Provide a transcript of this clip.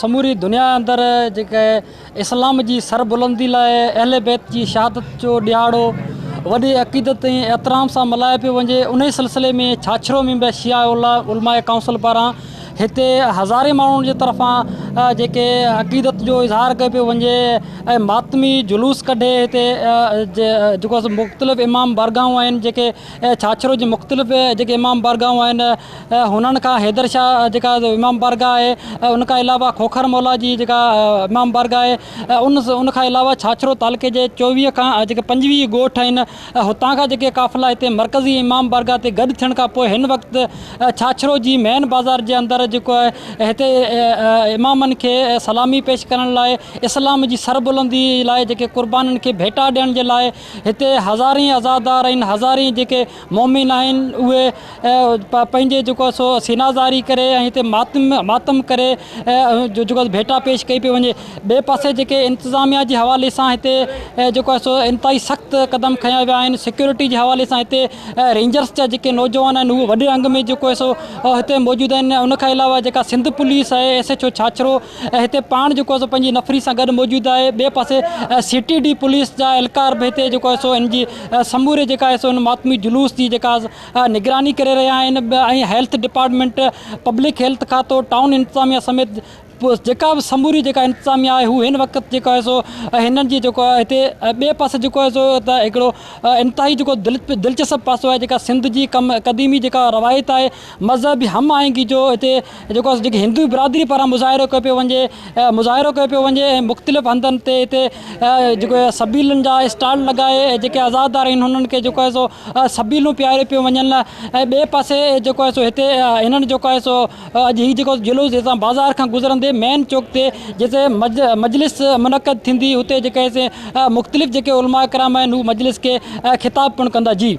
سموري دنيا اندر جيڪي اسلام جي سربلندي لاء اهل بيت جي شهادت جو ڏهاڙو وڏي عقيدت ۽ احترام سان ملهايو پيو وڃي انهي سلسلي ۾ ڇاڇرو ۾ به شيعه علماء ڪائونسل پاران هتي هزارين ماڻهن جي طرفان جيڪي عقيدت جو اظهار ڪيو پيو وڃي ۽ ماتمي جلوس ڪڍي هتي جيڪو مختلف امام بارگاهون آهن جيڪي ڇاڇرو جي مختلف جيڪي امام بارگاهون آهن هنن کان حيدر شاهه جيڪا امام بارگاهه آهي ان کان علاوه کوکر مولا جي جيڪا امام بارگاهه آهي ان ان کان علاوه ڇاڇرو تعلقي جي چوويهه کان جيڪي پنجويهه ڳوٺ آهن هتان کان جيڪي قافلا هتي مرڪزي امام بارگاهه تي گڏ ٿيڻ کان پوء هن وقت ڇاڇرو جي مين بازار جي اندر جيڪو آهي هتي امامن کي سلامي پيش ڪرڻ لاء اسلام جي سربلندي لاء جيڪي قربانين کي ڀيٽا ڏيڻ جي لاء هتي هزارين عزادار آهن هزارين جيڪي مومن آهن اهي پنهنجي جيڪو آهي سو سينا زاري ڪري ۽ هتي ماتم ماتم ڪري جيڪو آهي ڀيٽا پيش ڪئي پئي وڃي ٻئي پاسي جيڪي انتظاميا جي حوالي سان هتي جيڪو آهي سو انتهائي سخت قدم کنيا ويا آهن سيڪيورٽي جي حوالي سان هتي رينجرس جا جيڪي نوجوان آهن اهي وڏي انگ ۾ جيڪو آهي سو هتي موجود آهن ان کان علاوه جيڪا سنڌ پوليس آهي ايس ايڇ او ڇاڇرو هتي پاڻ جيڪو آهي سو پنهنجي نفري سان گڏ موجود آهي ٻئي پاسي سي ٽي ڊي پوليس جا اهلڪار به هتي جيڪو آهي سو ان جي سموري جيڪا آهي سو ان ماتمي جلوس جي جيڪا نگراني ڪري رهيا آهن ۽ هيلٿ ڊپارٽمينٽ پبلڪ هيلٿ کاتو ٽائون انتظاميا سميت جيڪا به سموري جيڪا انتظاميا آهي هو هن وقت جيڪو آهي سو هنن جي جيڪو آهي هتي ٻئي پاسي جيڪو آهي سو ته هڪڙو انتهائي جيڪو دلچسپ پاسو آهي جيڪا سنڌ جي ڪم قديمي جيڪا روايت آهي مذهبي هم آهنگي جو هتي جيڪو آهي جيڪي هندو برادري پاران مظاهرو ڪيو پيو وڃي مظاهرو ڪيو پيو وڃي ۽ مختلف هنڌن تي هتي جيڪو سبيلن جا اسٽال لڳائي جيڪي عزادار آهن انهن کي جيڪو آهي سو سبيلون پياريون پيون وڃن ۽ ٻئي پاسي جيڪو آهي سو هتي هنن جيڪو آهي سو اڄ هي جيڪو جلوس هتان بازار کان گذرندي مين چوڪ تي جتي مجلس منعقد ٿيندي اتي جيڪي مختلف جيڪي علماء ڪرام آهن هو مجلس کي خطاب پڻ ڪندا جي.